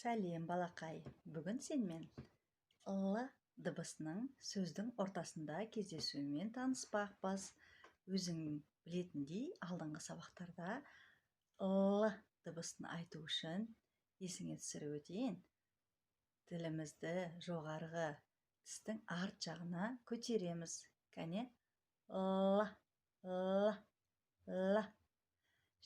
Сәлем, балақай. Бүгін сенімен Л дыбысының сөздің ортасында кездесуімен таныспақпыз. Өзің білетіндей, алдыңғы сабақтарда Л дыбысын айту үшін есіңе түсіріп өтейін. Тілімізді жоғарғы тістің арт жағына көтереміз. Кәне, Л, Л, Л.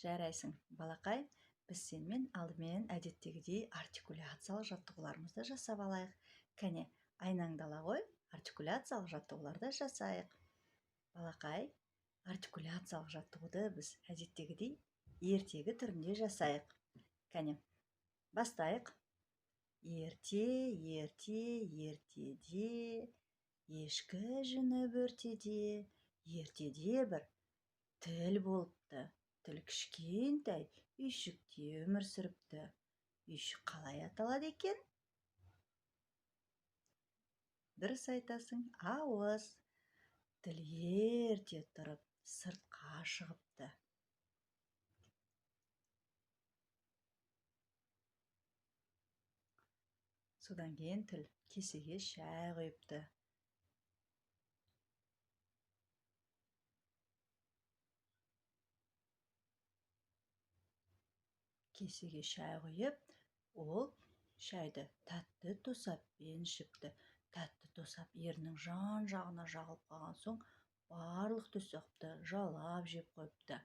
Жарайсың, балақай. Біз сенімен алдымен әдеттегідей артикуляциялық жаттығуларымызды жасап алайық. Кәне, айнаңды ала ғой, артикуляциялық жаттығуларды жасайық. Балақай, артикуляциялық жаттығуды біз әдеттегідей ертегі түрінде жасайық. Кәне, бастайық. Ерте, ерте, ертеде, ешкі жүні бөртеде, ертеде бір тіл болыпты. Тіл кішкентай үйшікте өмір сүріпті. Үйшік қалай аталады екен? Дұрыс айтасың, ауыз. Тіл ерте тұрып сыртқа шығыпты. Содан кейін тіл кесеге шай құйыпты. Кесеге шай құйып, ол шайды тәтті тосаппен ішіпті. Тәтті тосап ерінің жан-жағына жағылып қалған соң, барлық тосапты жалап жеп қойыпты.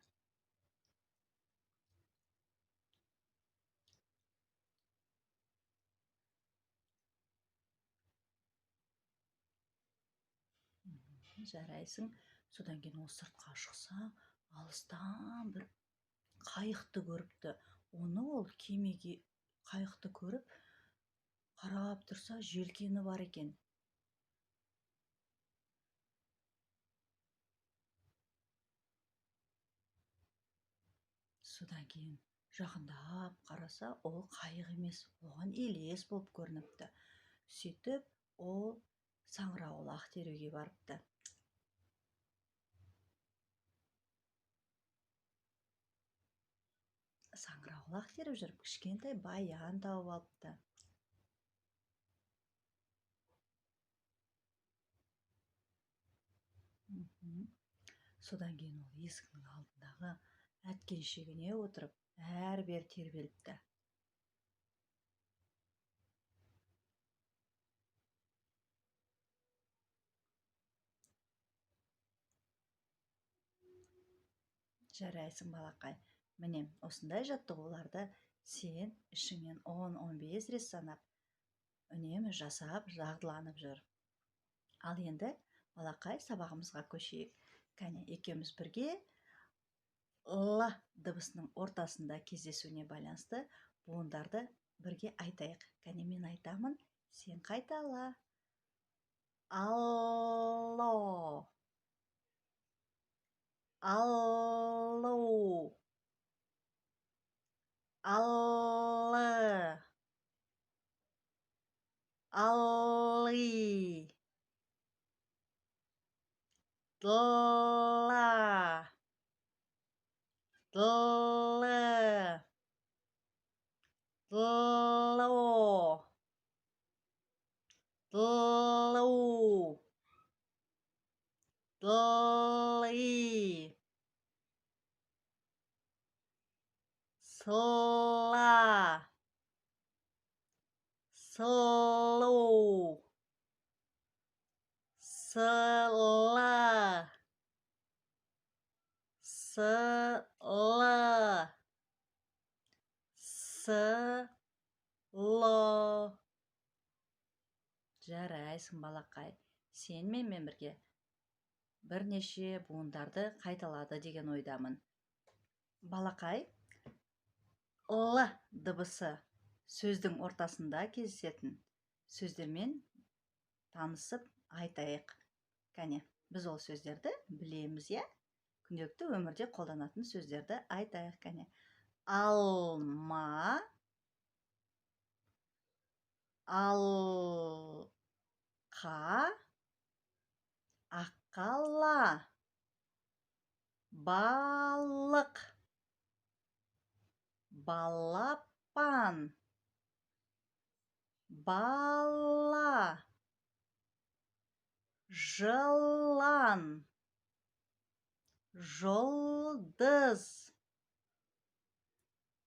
Жарайсың. Содан кейін ол сыртқа шықса, алыстан бір қайықты көріпті. Оны ол кемеге қайықты көріп, қарап тұрса, желкені бар екен. Содан кейін жақындап қараса, ол қайық емес, оған елес болып көрініпті. Сөйтіп, ол саңырауқұлақ теруге барыпты. Саңырауқұлақ теріп жүріп, кішкентай баян тауып алыпты. Содан кейін ол есіктің алдындағы әткеншегіне отырып, әрі-бері тербеліпті. Жарайсың, балақай. Міне, осындай жаттығуларды сен ішіңнен 10-15 рет санап, үнемі жасап, дағдыланып жүр. Ал енді, балақай, сабағымызға көшейік. Кәне, екеуміз бірге Л дыбысының ортасында кездесуіне байланысты буындарды бірге айтайық. Кәне, мен айтамын, сен қайтала. Алло. Алло. Аллы. Алли. Дла. Длы. Дло. Длу. Дли. Сла. Слу. Сла. Сла. Сыло. Жарайсың, балақай. Сен менімен бірге бірнеше буындарды қайталады деген ойдамын. Балақай, Л дыбысы сөздің ортасында кездесетін сөздермен танысып айтайық. Кәне, біз ол сөздерді білеміз, иә? Күнделікті өмірде қолданатын сөздерді айтайық, кәне. Алма, алқа, аққала, балық, балапан, Бала, жылан, жұлдыз,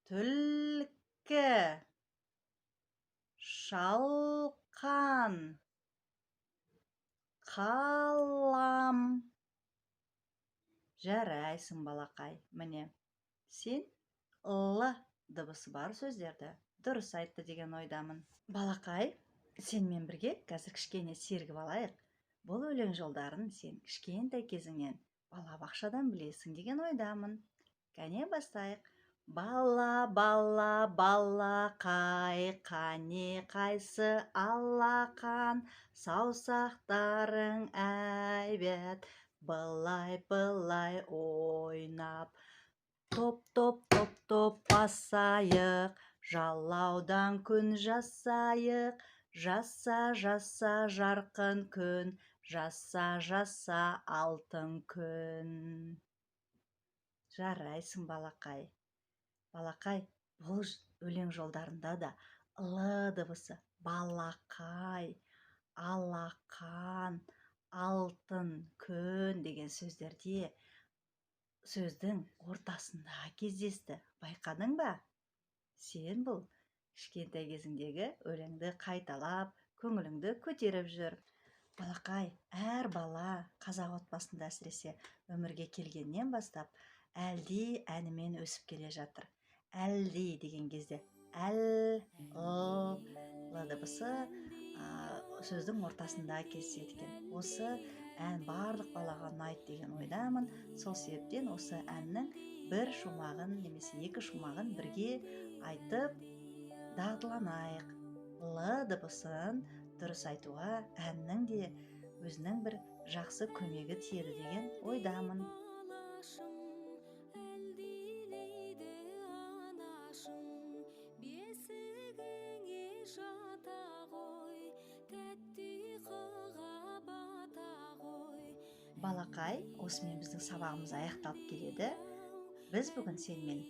түлкі, шалқан, қалам. Жарайсың, балақай. Міне, сен л дыбысы бар сөздерді дұрыс айтты деген ойдамын. Балақай, сенімен бірге қазір кішкене сергіп алайық. Бұл өлең жолдарын сен кішкентай кезіңнен балабақшадан білесің деген ойдамын. Кәне, бастайық. Бала, бала, балақай, қане қайсы алақан, саусақтарың әйбат, былай былай ойнап. Топ, топ, топ, топ басайық, жалаудан күн жасайық, жаса, жаса, жарқын күн, жаса, жаса, алтын күн. Жарайсың, балақай. Балақай, бұл өлең жолдарында да л дыбысы балақай, алақан, алтын күн деген сөздерде сөздің ортасында кездесті. Байқадың ба? Сен бұл кішкентай кезіңдегі өлеңді қайталап, көңіліңді көтеріп жүр. Балақай, әр бала қазақ отбасында, әсіресе өмірге келгеннен бастап, әлди әнімен өсіп келе жатыр. Әлди деген кезде әл, л, л дыбысы сөздің ортасында кездеседі екен. Осы ән барлық балаға ұнайды деген ойдамын. Сол себептен осы әннің бір шумағын немесе екі шумағын бірге айтып дағдыланайық. Л дыбысын дұрыс айтуға әннің де өзінің бір жақсы көмегі тиеді деген ойдамын. Әлдилейді анашым, бесігіңе жата ғой, тәтті ұйқыға бата ғой. Балақай, осымен біздің сабағымыз аяқталып келеді. Біз бүгін сенімен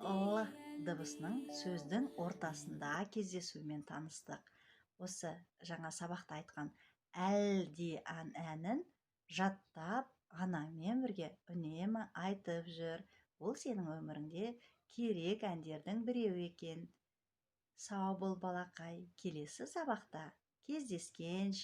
л дыбысының сөздің ортасында кездесуімен таныстық. Осы жаңа сабақта айтқан әлди әнін жаттап, анаңмен бірге үнемі айтып жүр. Бұл сенің өміріңде керек әндердің біреуі екен. Сау бол, балақай, келесі сабақта кездескенше.